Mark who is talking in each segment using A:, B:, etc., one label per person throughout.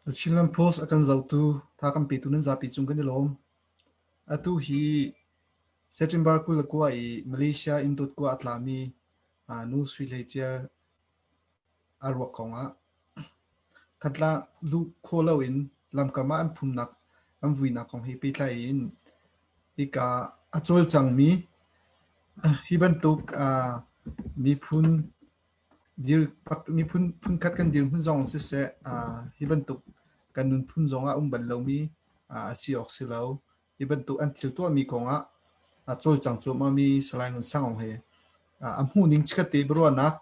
A: The Chinland Post a kan zohtu, tha kan petu nan zapi cung kan i lawm. Atu hi September 29 i Malaysia inn dawtkua a tlami nu Sui Hlei Tial a ruak kongah Thantlang luh khawh loin lamkam ah an phumnak an vuinak kong he pehtlai in hika a cawlcangmi hi bantuk miphun miphun phunkhat kan dirhmun zong siseh hi bantuk kan nunphun zong ah um bal lomi a si awk si lo. Hi bantuk an thil tuahmi kongah a cawlcang cuahmahmi Salai Ngun Sang Aung he a hmuhning chikkhatte biaruahnak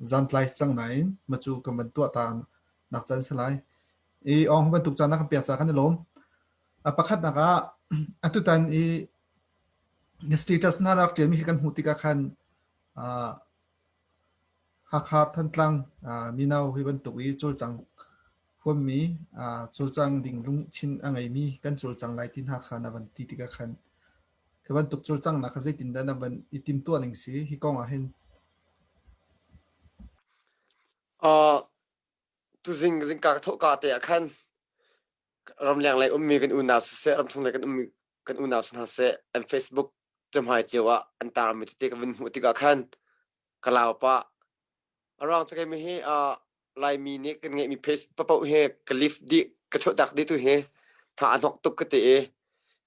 A: zantlai cang nain macu kan van tuah ta nak can si lai. I ong bantuk caan na kan pek ca kan i lawm. A pakhatnak ah atutan i na status na rak ṭialmi khi kan hmuh tikah khan Hakha Thantlang mino hi bantuk i cawlcang huammi cawlcang ding lungthin a ngeimi kan cawlcang lai ti hna kha na van ti tikah khan hi bantuk cawlcanghnak kha zeitindah na van i timhtuah ning si hi kong ah hin?
B: Uh, tuzing zingka ka thawhka te ah khan ramleng lei ummi kan unau siseh ramchung lei kan ummi kan unau hna seh an Facebook cahmai cio ah an tarmi tete ka vun hmuh tikah khan ka lau pah. A ruang cu keimi hi uh, Laimi nih kan ngeihmi page papoh hi ka lift dih ka chuahtak dih tu hi tha a hnok tuk ka ti i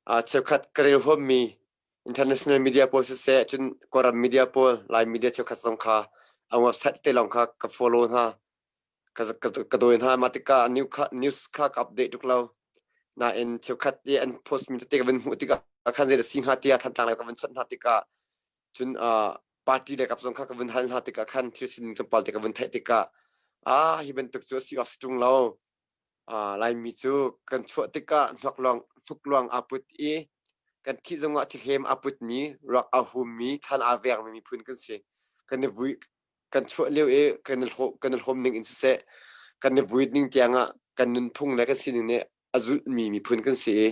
B: uh, cheukhat ka rel huammi international media pawl siseh cun Kawlram media pawl Lai media cheukhat zong kha an website te lawng kha ka follow hna ka, ka, ka dawi hna mah tikah new kha, news kha ka update tuk lo nain cheukhat i an post mi tete ka vun hmuh tikah khan zei da si hnga tiah Thantlang lei ka vun chawnh hna tikah cun uh, party le kap zong kha ka vun hal hna tikah khan thil sining tlawmpal te ka vun theih tikah ah hi bantuk cu a si awk si ṭung lo uh, Laimi cu kan chuah tikah hnok luang hnuk luang aa put i kan thih zongah thilhem aa putmi ruak aa hummi thlan aa vengmi miphun kan si kan i vui kan chuah lio i kan i hlawm kan i hlawm ning in siseh kan i vuit ning tiangah kan nunphung le kan sining nih a zulhmi miphun kan si i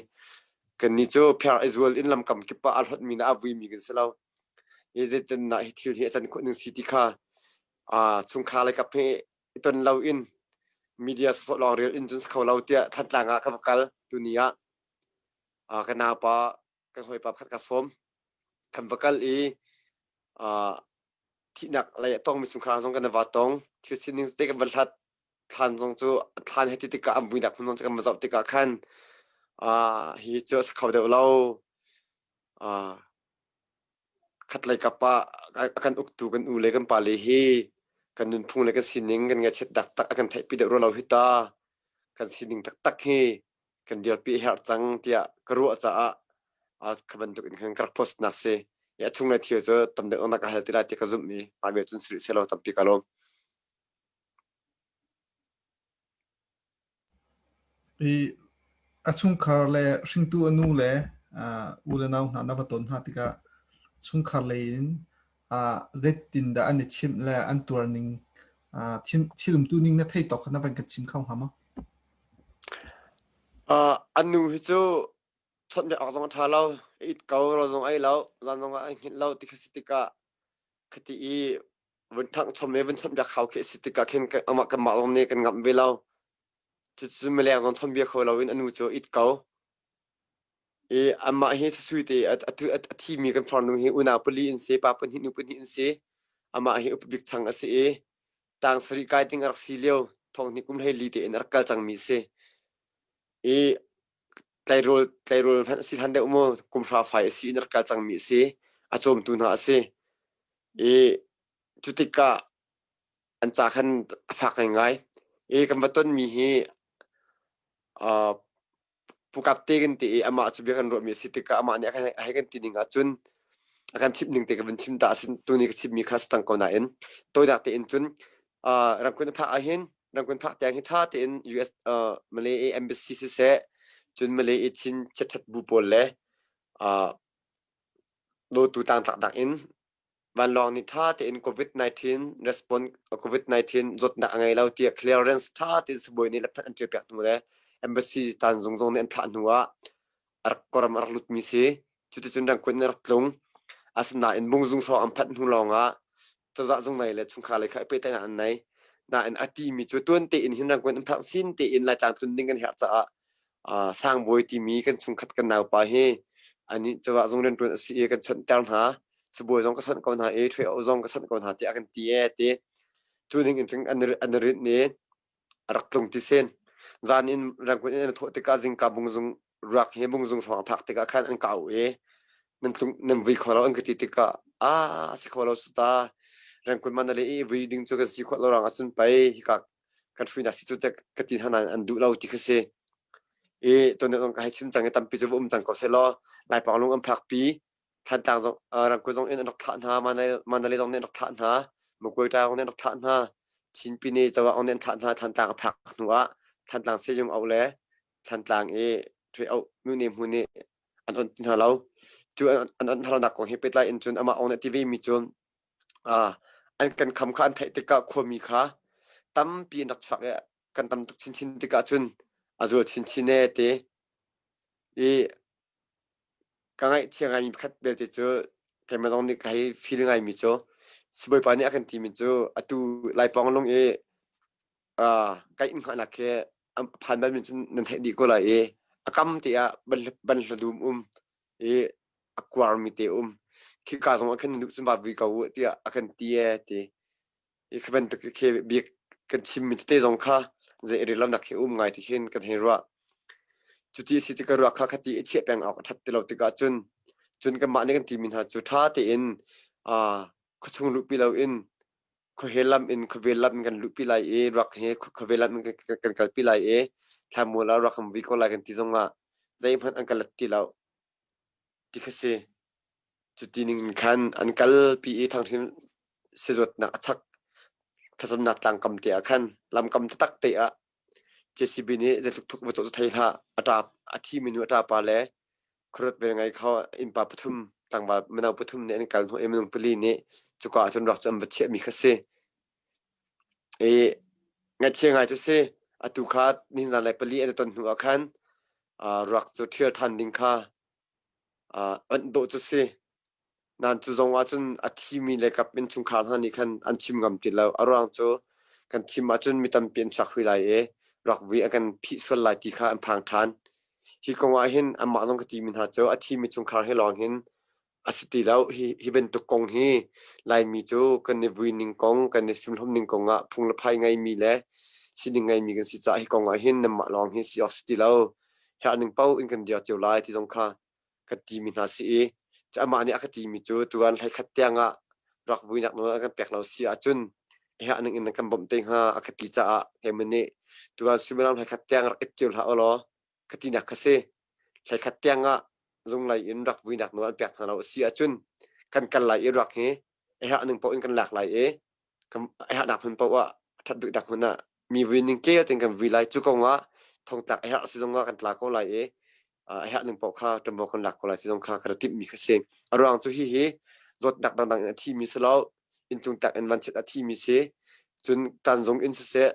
B: kannih cu pher i zual in lamkam kip ah a hlawtmi le a vuimi kan si lo. Hi zeitindah hi thil hi a can khawh ning si ti kha chungkhar le kap he i ton lo in media sawsawh lawng rel in cun si kho lo tiah Thantlang ah ka va kal tuni ah ka naupa kan hawipa pakhat ka sawm kan va kal i thihnak lei a tongmi chungkhar zong kan va tong thil sining te kan va hlat thlan zong cu thlan he ti tikah an vuinak hmun zong cu kan va zoh tikah khan hi cu a si kho deuh lo khatlei kap ah a kan uktu kan u le kan pa le hi kan nunphung le kan sining kan ngaihchiat taktak a kan theihpi deuh rua lo hi ta kan sining taktak hi kan dirpi a herh cang tiah ka ruah caah kha bantuk in khan ka rak post nak si a chung le thil cu tam deuh nak ka hal ti lai ti ka zumh i mah bel cun sirih selaw tampi ka lawm.
A: I a chungkhar le hringtu a nu le u le nau hna na va ton hna tikah chungkhar lei in zeitindah an i chimh le an tuar ning thil umtu ning na thei tawk kha na van kan chim kho hnga maw?
B: An nu hi cu chawnhbiak awk zong a ṭha lo. It ko, rawl zong ei lo, zan zong ah ai hngilh lo ti kha si tikah khati i vun ṭhangh chom i vun chawnhbiak hau khi a si tikah khin amah kanmah zong nih kan ngamh ve lo. Cucu mileng zong chawnbia kho loin a nu cu it ko. I amah hi sui te a, a, a thimi kan farnu hi unau pali in si, pa pahnih nu pahnih in si. Amah hi upa bik chang a si i tang sarih kai ding a rak si lio thong hnih kum 14 te in a rak kal cangmi a si. I tleirawl tleirawl hmanh a si hlan deuh mu kum hra fai a si in a rak kal cangmi a si. A cawmtu hna a si. I cutikah an ca khan a fak ngaingai. I kan va tonmi hi uh, pukap te kan ti i amah cu bia kan ruahmi a si tikah amah nih a hei kan ti ning ahcun a kan chimh ning te ka vun chim ta asin tuni ka chimmi kha si cang ko nain tawinak tein cun uh, ramkun phak ahhin ramkun phak tiang hi tha tein US uh, Malay embassy siseh cun Malay i Chin chiathat bu pawl le uh, dawtu tlangtlak dak in Vanlawng nih ṭha tein COVID-19 response COVID-19 zawtnak a ngei lo tiah clearance ṭha tein sibawi nih lephat an ṭialpiak hnu le embassy tanzung zong nih an thlah hnu ah a rak kawram a rak lutmi si. Cuticun rangkun in a rak tlung. Asinain bungzung hrawng an phanh hnu lawngah cozah zung nei le chungkhar lei kha i pehtlaihnak an nei. Nain a timi cu tuan tein hin Rangoon an phak sin tein Laitlang tlun ding kan herh caah Sangbawi timi kan chungkhat kan naupa hi anih cawah zung rianṭuan a si i kan chawnhter hna. Sibawi zong ka chawnh ko hna i ṭhui zong ka chawnh ko hna tiah a kan ti ee ti. Cu ning in cun an i rinh i a rak tlung ti sen. Zan in Rangoon in an thawh tikah zingka bungzung ruak hi bungzung hrawng a phak tikah khan an ka auh i nan tlung nan vui kho lo an ka ti tikah ah a si kho lo su ta Rangoon Mandalay i vui ding cu kan si khawh lo ruang ah cun pei hika kan hruinak si cu te ka ti hna nain an duh lo ti kha si. I tuan deuh ka hei chim cang i tampi cu va um cang ko seh law Laipang lung an phakpi Thantlang zong Rangkul zong in an rak thlah hna Mandalay zong nih an rak thlah hna Magway zong nih an rak thlah hna Chin Pine cawah zong nih an thlah hna Thantlang a phak hnu ah Thantlang sejung auh le Thantlang i ṭhui auh nu ne hmu nih an on ti hna lo. Cu an on hna lonak kong he pehtlai in cun amah ong nih a ti ve mi cu an kan kham kha an theih tikah khuami kha tampi an rak chuak i kan tam tuk chinchin tikah cun a zual chinchin ee ti i ka ngaihchia ngaimi pakhat belte cu keimah zong nih ka hei feel ngaimi cu sibawipa nih a kan timi cu atu Laipawng lung i kai inn hngahnak khi a phan balmi cu nan theih dih ko lai i a kam te ah banhla dum um i a kuarmi te um khika zong ah khan na duh cun va vui ko u tiah a kan ti ee ti i khi bantuk khi bik kan chimmi tete zong kha zei i lonak khi um ngai ti khin kan hei ruah cuti a si tikah ruah kha khati i chiah peng awk a ṭhat ti lo tikah cun cun kanmah nih kan timi hna cu ṭha tein khuachung luhpi loin khuahel lam in khuavel lam in kan luhpi lai i ruak hi khuavel lam in kan kalpi lai i thlamual ah ruak kan vui ko lai kan ti zongah zeihmanh an ka let ti lo ti kha si. Cuti ning in khan an kalpi i thangṭhin sizawtnak a chak thlacamnak tlangkam te ah khan lamkam taktak te ah JCB nih zeitluk thuk va cawh cu thei hlah a ṭap a thimi nu a ṭapa le khuaruat vel ngai kho innpa pathum tlangval mino pathum nih an kal hnawh i minung pali nih cuka ah cun ruak cu an va chiahmi kha si. I ngaihchia ngai cu si atu kha nihin zanlei pali an i ton hnu ah khan ruak cu ṭhial ṭhan ding kha onh dawh cu si. Nain cu zong ah cun a thimi le kap innchungkhar hna nih khan an chim ngam ti lo. A ruang cu kan chim ahcun mi tampi an chuak hui lai i rakvui a kan phih sual lai ti kha an phang ṭhan. Hi kong ah hin anmah zong ka timi hna cu a thimi chungkhar he lawng hin a si ti lo. Hi, hi bantuk kong hi Laimi cu kan i vui ning kong, kan i fimhlawm ning kong ah phung le phai ngeimi le sining ngeimi kan si caah hi kong ah hin nanmah lawng hi si awk si ti lo. Herh ning paoh in kan dir cio lai ti zong kha ka timi hna si i cu amah nih a ka timi cu tuan 11 tiang ah rak vuinak nawl a kan pek lo si ahcun herh ning in na kan bawmh te hnga a ka ti caah keimah nih tuan suimilam 11 tiang rak it cio hlah u law ka tinak kha si 11 tiang ah zunglei in rak vuinak nawl an pek hna lo a si ahcun kan kal lai i ruak hi a herh ning paoh in kan lak lai i a herhnak hmun paoh ah a ṭhat biknak hmun ah mi vui ning kel tein kan vui lai cu kong ah thongtlak a herh si zong ah kan tla ko lai i a herh ning paoh kha ṭuanvo kan lak ko lai ti zong kha kan timhmi kha si a ruang cu hihi zawtnak dangdang in a thimi si lo inncung tak in vanchiat a thimi si cun tanzung in siseh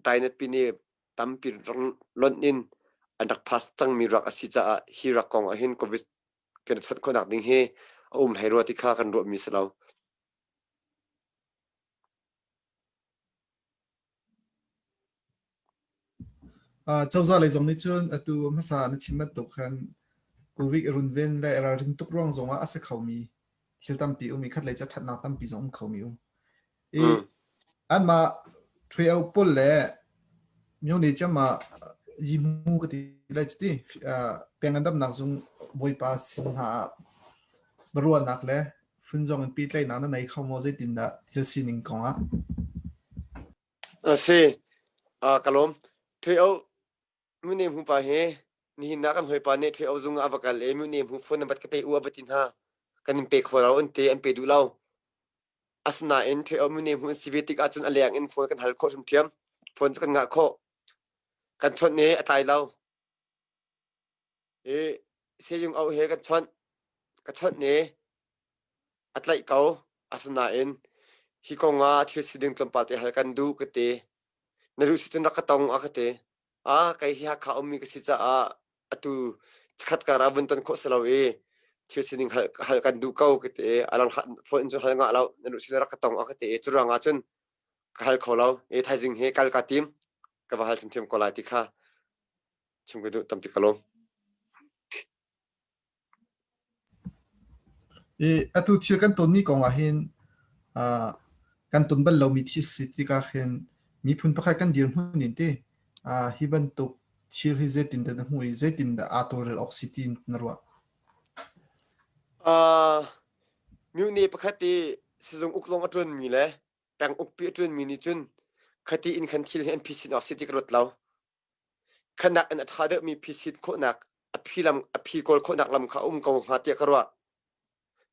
B: tainatpi nih tampi lonh in an rak pass cangmi ruak a si caah hi rak kong ah hin covid kan i chawnh khawhnak ding hi a um hlei rua ti kha kan ruahmi si lo.
A: Cozah lei zong nih cun atu hmasa na chim bantuk khan Covid i runven le ralrin tuk ruang zongah a si khomi thil tampi um i khatlei cu ṭhatnak tampi zong um khomi um. I anmah ṭhuio pawl le myone ciam ah yimu ka ti lai cuti peng an damnak zung bawipa sin hna ah ruahnak le phun zong in pehtlaihnak na nei kho maw zeitindah thil sining kong ah?
B: A si. Ka lawm. Ṭhuio mune hmu pa hi nihin ah kan hawipa nih ṭhuio zung ah a va kal i mune hmu phone number ka pe u a va ti hna. Kan in pe kho lo an ti, an pe duh lo. Asinain ṭhuio mune hmu an si ve tik ahcun a leng in phone kan hal khawh hrimṭhiam. Phone cu kan ngah khawh. Kan chawnh i a tlai lo. I sejung auh he kan chawnh. Ka chawnh i a tlaih ko. Asinain hi kong ah thil si ding tlawmpal te hal kan duh ka ti. Na duh si cun rak ka tong a ka ti. Ah kei hi Hakha ummi ka si caah atu chikkhat kar ah vun ton khawh si lo i thil sining hal, hal kan duh ko ka ti. A lang phone cun hal ngah lo. Na duh si rak ka tong a ka ti i cu ruang ah cun. Ka hal kho lo. E thaizing he kal ka tim. Ka va hal ṭhiamṭhiam ko lai ti kha chim ka duh tampi ka lawm.
A: I atu thil kan tonmi kong ah hin uh, kan ton bal lomi thil si tikah hin miphun pakhat kan dirhmun in ti uh, hi bantuk thil hi zeitindah na hmuh i zeitindah aa tawlrel awk si ti na ruah?
B: Uh, mune pakhat i sizung uk zong a ṭuanmi le peng ukpi a ṭuanmi nih cun khati in khan thil hi an phisin awk si ti ka ruat lo. Khanak in a ṭha deuhmi phisit khawhnak a phi lam a phi kawl khawhnak lam kha a um ko hnga tiah ka ruah.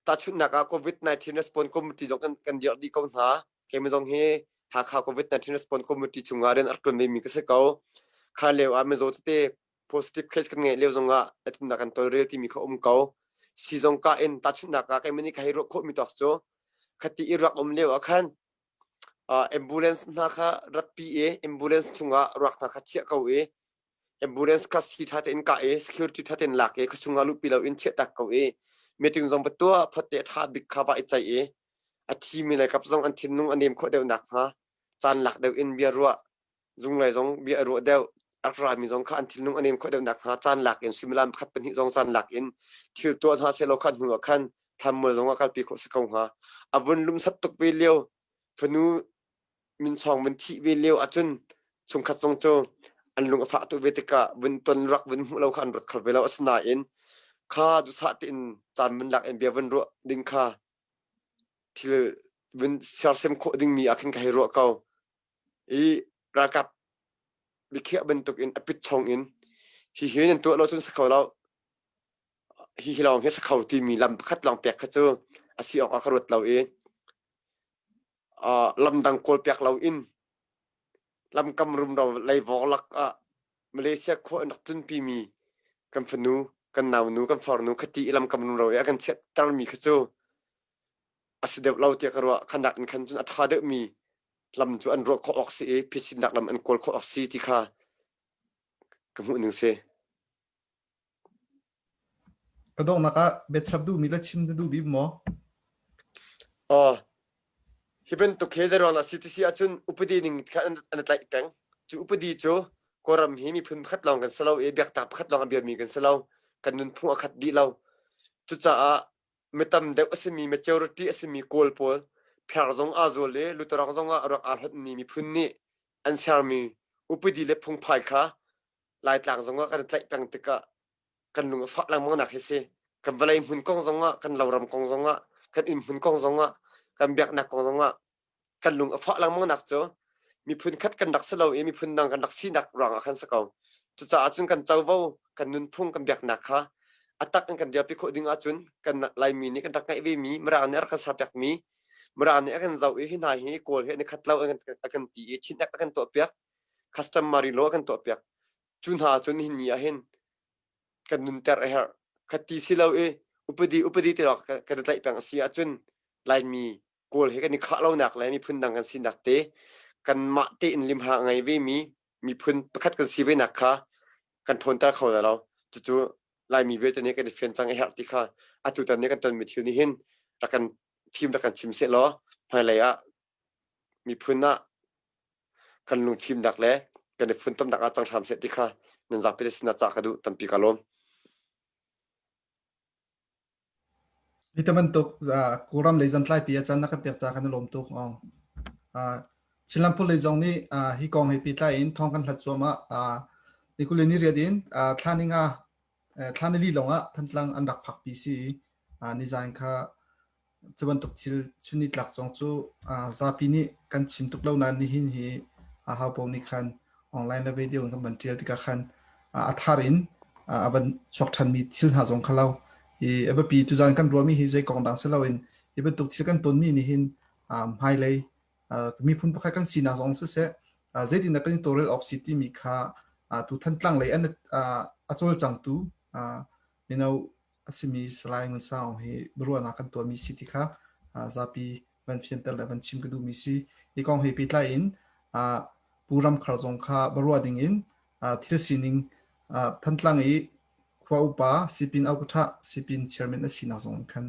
B: Tahchunhnak ah COVID-19 response committee zong kan, kan dirh dih ko hna. Keimah zong hi Hakha COVID-19 response committee chungah rian a rak ṭuan vemi ka si ko. Kha lio ah mizaw tete positive case kan ngeih lio zongah atinnak kan tawlrel timi kha um ko. Sizong ka in tahchunhnak ah keimah nih ka hei ruah khawhmi tawk cu khati i ruak um lio ah khan uh, ambulance hna kha ratpi i ambulance chungah ruak hna kha chiah ko i ambulance kha si ṭha tein kah i security ṭha tein lak i khuachung ah luhpi loin chiah tak ko i meeting zong va tuah phot te ṭha bik kha va i ceih i a thimi le kap zong an thinlung a nem khawh deuh nakhnga caan lak deuh in bia ruah zunglei zong bia a ruah deuh a rak rami zong kha an thinlung a nem khawh deuh nakhnga caan lak in suimilam pakhat pahnih zong caan lak in thil tuah hna sehlaw kha hnu ah khan thlanmual zong ah kalpi khawh si ko hnga a vun lumsat tuk ve lio fanu minsawng vun thih ve lio ahcun chungkhat zong cu an lung a fah tuk ve tikah vun ton rak vun hmuh lo kha an ruat kho ve lo asinain kha duhsah tein caan vun lak in bia vun ruah ding kha thil vun sersiam khawh dingmi ah khin ka hei ruah ko i ralkap biakhiah bantuk in a pit chong in hi hi nan tuah lo cun si kho lo hi hi lawng hi si kho timi lam pakhat lawng pek kha cu a si awk ah ka ruat lo i lamdang kawlpiak loin lamkam rumro leivawk lak ah Malaysia khua an rak tlunpimi kan fanu, kan naunu, kan farnu khati i lamkam rumro i a kan chiattermi kha cu a si deuh lo tiah ka ruah. Khanak in khan cun a ṭha deuhmi lam cu an ruah khawh awk si i phisinnak lam an kawl khawh awk si ti kha ka hmuh ning si.
A: Ka donghnak ah biachap duhmi le chim na duh bik maw?
B: Aw, hi bantuk hi zeiruang dah a si ti si ahcun upadi ning kha an an tlaih peng. Cu upadi cu Kawlram hi miphun pakhat lawng kan si lo i biaknak pakhat lawng a biami kan si lo. Kan nunphung a khat dih lo. Cucaah mitam deuh a simi majority a simi Kawl pawl pher zong aa zual i Lutheran zong ah a rak aa hlonhmi miphun nih an sermi upadi le phungphai kha Laitlang zong ah kan i tlaih peng tikah kan lung a fah lengmang nak hi si. Kan vawlei hmun kong zong ah, kan loram kong zong ah, kan inn hmun kong zong ah, kan biaknak kong zong ah kan lung a fah lengmang nak cu miphun khat kan rak si lo i miphun dang kan rak sinak ruang ah khan si ko. Cucaah cun kan covo, kan nunphung, kan biaknak kha a tak in kan dirpi khawh ding ahcun kan Laimi nih kan rak ngeih ve mi Mirang nih a rak kan serpiak mi Mirang nih a kan zoh i hi hna hi Kawl he an i khat lo a kan ti i Chin Act a kan tuahpiak customary law a kan tuahpiak. Cu hna cun nihin ni ah hin kan nunter a herh. Khati si lo i upadi upadi ti lawng kan i tlaih peng a si ahcun Laimi Kawl he kan i khah lonak le miphun dang kan sinak te kanmah tein limha a ngei vemi miphun pakhat kan si venak kha kan ṭhawnter kho lai lo. Cucu Laimi vialte nih kan i fian cang a herh ti kha atutan nih kan tonmi thil nih hin rak kan fim rak kan chim sehlaw hmailei ah miphun ah kan lungfimnak le kan i funtomnak ah cang hram seh ti kha nan zapi te sinah cah ka duh tampi ka lawm.
A: Hi te bantuk Kawlram lei zantlaipi a caan na kan pek ca kan i lawm tuk. Chinland Police zong nih hi kong he pehtlai in thawng kan hlat cuahmah. Ni kul le ni riat in thla ni nga thla ni li lawng ah Thantlang an rak phakpi si i nizan kha Cu bantuk thil chunnitlak zong cu zapi nih kan chim tuk lo nain nihin hi ahopaoh nih khan online le video in kan van ṭial tikah khan a thar in a van chuak ṭhanmi thil hna zong kha lo. Hi a biapi tuzaan kan ruahmi hi zei kong dang si loin hi bantuk thil kan tonmi nih hin hmailei miphun pakhat kan sinak zong siseh zeitindah kan i tawlrel awk si timi kha tu Thantlang lei an a cawlcangtu mino a simi Salai Ngun Sang hi biaruahnak kan tuahmi si ti kha zapi van fianter le van chim ka duhmi si. Hi kong he pehtlai in Pu Ram Khar zong kha biaruah ding in thil sining Thantlang i khua upa Sipin Aukaṭha Sipin chairman a sinak zong in khan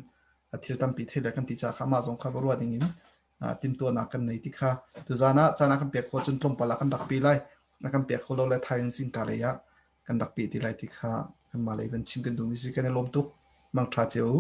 A: thil tampi thei le kan ti caah kha amah zong kha biaruah ding in. Timtuahnak kan nei ti kha tuzan ah caan ah kan pek khawh cun tlawmpal ah kan rak pi lai. Na kan pek kho lo le thaizing zingka lei ah kan rak pi ti lai ti kha kanmah lei van chim kan duhmi si. Kan i lawm tuk. Mangṭha cio u.